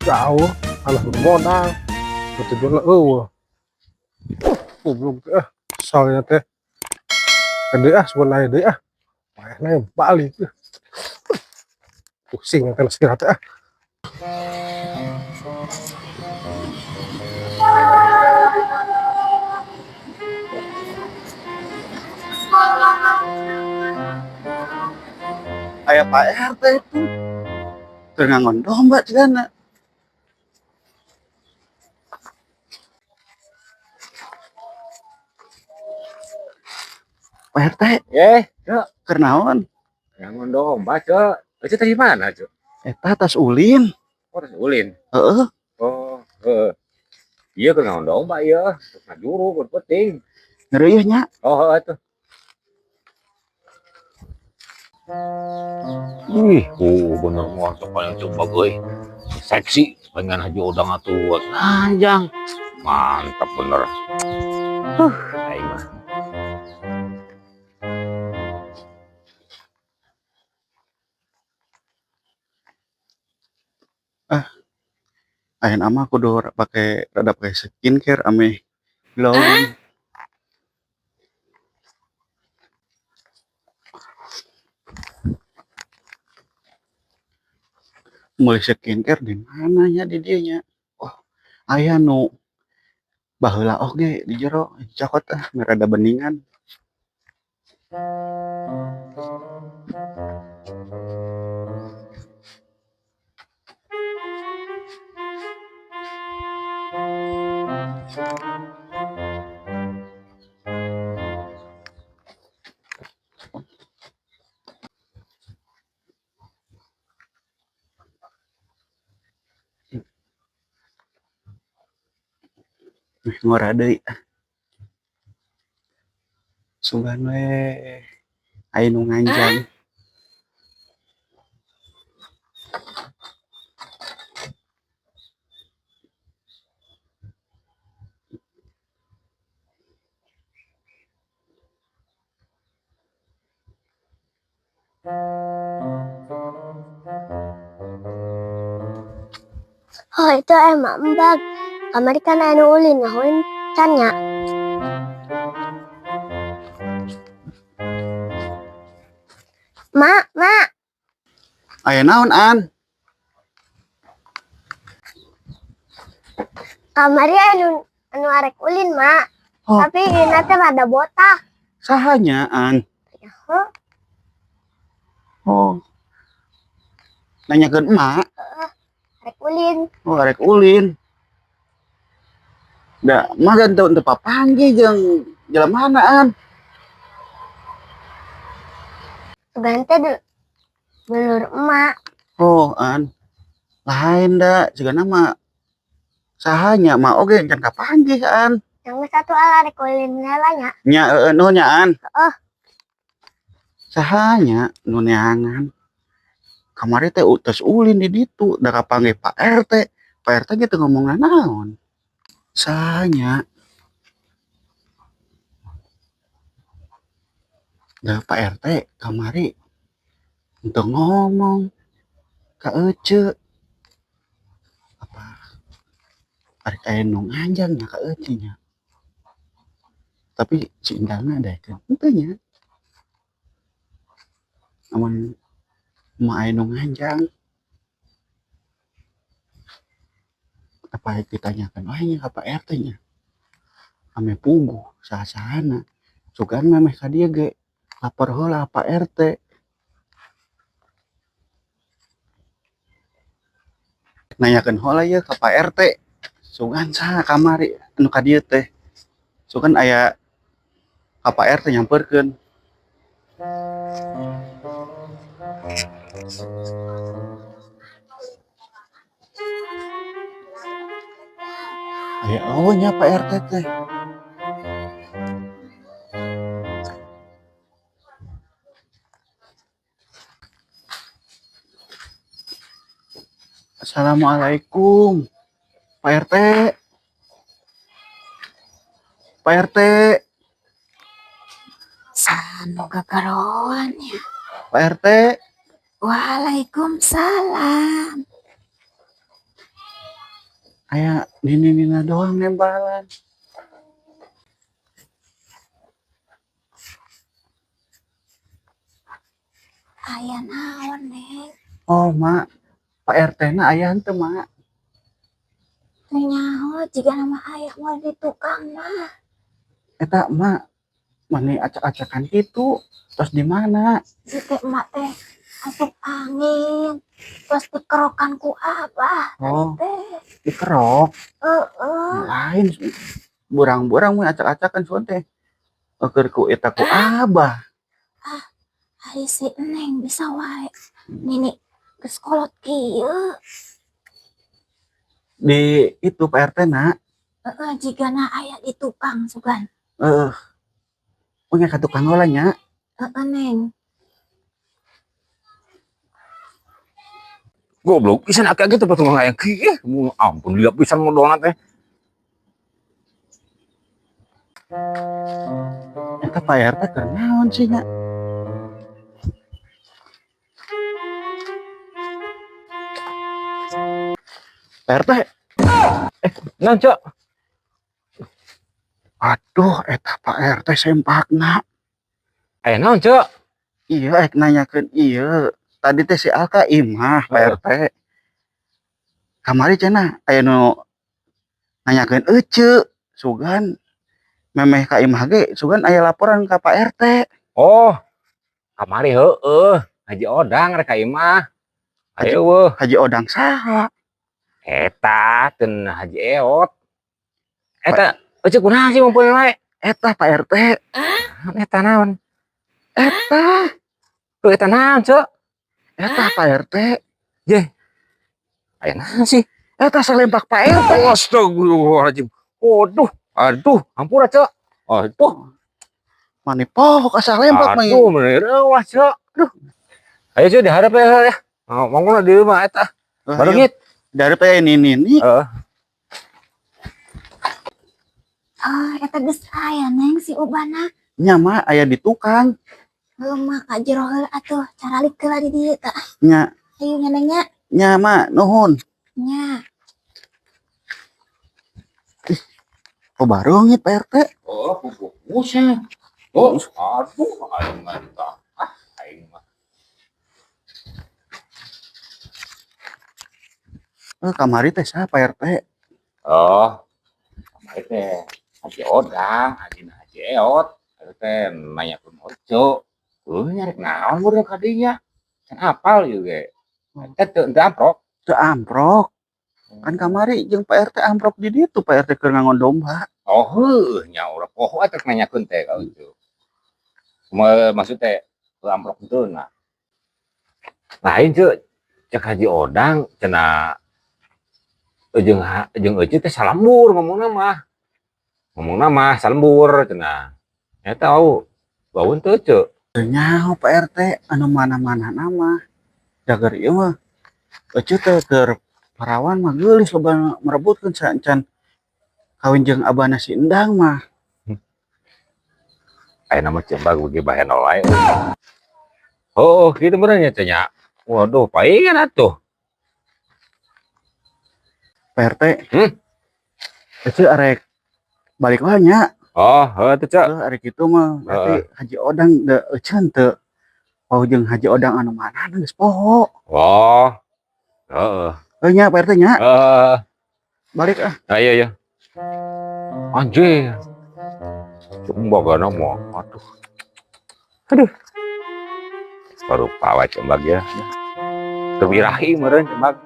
Jauh, alah modal. Tujuan eueuh. Goblok teh ah. Soalnya teh. Gede ah, sebenarnya deui ah. Paehna balik. Pusing teh istirahat ah. Aya Pak RT itu. Keur ngangon domba cigana. Pak RT, Eh, Cek, keur naon? ngangon domba, Cek. Ece tadi mana, Cek? Eta tas ulin. Oh, tas ulin. Heeh. Oh, heeh. Iya, keur ngangon domba ieu. Terus ngajuru, keur penting. Ngeureuh nya. Oh, heeh tuh. Wih, oh bener mantap paling coba gue. Seksi, pengen haji udang atuh. Anjang. Mantap bener. Aing mah. Ayeuna mah kudu pake rada pake skincare ameh glowing. Meuli skincare di mana nya di dieu nya? Oh, aya nu baheula oge di jero cokot ah rada beningan. Ngora deui ah. Sugan we aya nu nganjang. Oh, itu emang embag. Kamari kan anu ulin ngahuin can nya. Mak, mak. Aya naon, An? Kamari anu arek ulin, mak. Oh. Tapi ini teh rada botak. Sahanya, An? Huh? Oh. Nanyakeun emak. Heeh, arek ulin. Oh, arek ulin. Da, mah kan teu papanggih jeung jelema An. Sugan teh dulur emak. Oh, An. Lain da, jigana mah sahanya mah oge can kapanggih, An. Yang satu ala arek ulin heula nya. Nya heeh nuhun nya, An. Heeh. Sahanya nu neangan. Kamari teh tos ulin di ditu, da kapanggih Pak RT. Pak RT ge teu ngomong nanaon. Sahanya. Da Pak RT kamari teu ngomong ka Ece. Apa arek aya nu nganjang nya ka Ece nya. Tapi si Indangna daekeun henteu nya. Amun mah aya nu nganjang. Apa ditanyakan wae nya ka Pak RT nya. Ame puguh saha-sahana. Sugan mah meh ka dieu ge lapor heula Pak RT. Nanyakeun heula ieu ka Pak RT. Sugan saha kamari anu ka dieu teh. Sugan aya ka Pak RT nyamperkeun. Aya eueuh nya Pak RT teh. Assalamualaikum Pak RT. Pak RT. Sanu gagaroan ya. Pak RT. Waalaikumsalam. Aya nini-nina doang nembalan. Aya naon, Neng? Oh, Mak. Pak RT na aya henteu, Mak? Teu nyaho jiga nama aya moal di tukang mah. Eta Mak mani acak-acakan kitu. Terus di mana? Si teh emak teh asup angin. Terus dikerokan ku abah Oh, teh. Dikerok. Heeh. Lain burang-burang mun acak-acakan suan teh. Keur ku eta ku abah. Ari si Neng bisa wae. Nini geus kolot kieu. Di itu Pak RT na. Heeh, jigana aya di tukang sugan. Heeh. Punya ka tukang heula nya. Heeh, Neng. Goblok, pisan akak gitu patung ngayang kieu. Ampun lihat pisan modolna teh. Eta Pak RT keur naon sih nya? Pak RT, Naon, Cok? Aduh eta Pak RT sempakna. Aya naon, Cok? Iya, ek nanyakeun ieu. Tadi teh si Alka imah Pak RT. Kamari cenah aya nu nanyakeun ece sugan memeh ka imah ge sugan aya laporan ka Pak RT. Oh, kamari heueuh, Haji Odang rek ka imah. Ayo weuh, Haji Odang saha? Eta teu Haji Eot. Eta ece kunaon sih mumpuni wae? Eta Pak RT. Eta naon? Eta, Heuh, eta naon, Cok? Eta Pak RT. Aya naon sih? Eta salempak Pak RT. Astagfirullahaladzim. Waduh, aduh, ampura, Cok. Aduh, Mani poho ka salempak mah. Aduh, bener wah, Cok. Aduh. Ayo, Cok, dihadap ya, ya. Oh, manggung di rumah eta. Baru Barengit. Dari teh ini ini. Heeh. Ah, eta geus aya, Neng, si Ubana. Nya mah aya di tukang. Heuh mah ka jero heula atuh, caralik heula di dieu tah. Nya, Ayo nya, Neng, nya. Nya mah nuhun. Nya. Oh bareungit Pak RT. Oh, buset. Oh, aduh, aing mah tah. Ah, aing mah. Eh, kamari teh saha Pak RT? Oh, kamari teh Haji Odang, Haji Haji Eot, eta teh nanyakeun Ojo. Heuh, nyarek naon meureun ka dinya? Can apal ieu ge. Eta teu teu amprok. Teu amprok. Kan kamari jeung Pak RT amprok di ditu Pak RT keur ngangon domba. Oh, heueuh nya urang poho atuh nanyakeun teh ka Ojo. Kumaha maksud teh teu amprok henteu nah. Lain ceu, cek Haji Odang cenah jeung Ece teh salembur ngomongna mah. Ngomongna mah salembur cenah. Eta tahu bau teu ceu. Teu nyaho Pak RT anu mana-mana nama. Jagar ieu mah Ece teh keur parawan mah geulis loba merebutkeun saencan kawin jeung abana si Endang mah. Aya nama cembag bagi bahen wae. Oh, kitu meureun nya teh nya. Waduh, paingan atuh. Pak RT. Ece arek balik wae nya. Oh, heuh teh ceu. Heuh, arek kitu mah berarti Haji Odang da ece teu poho jeung Haji Odang anu mana geus poho. Oh. Heeh. Heuh nya Pak RT nya. Heeh. Balik ah. Ayo ya. Anjir. Cembagana mah. Aduh. Aduh. Baru pawa cembag ya. Teu birahi meureun cembag.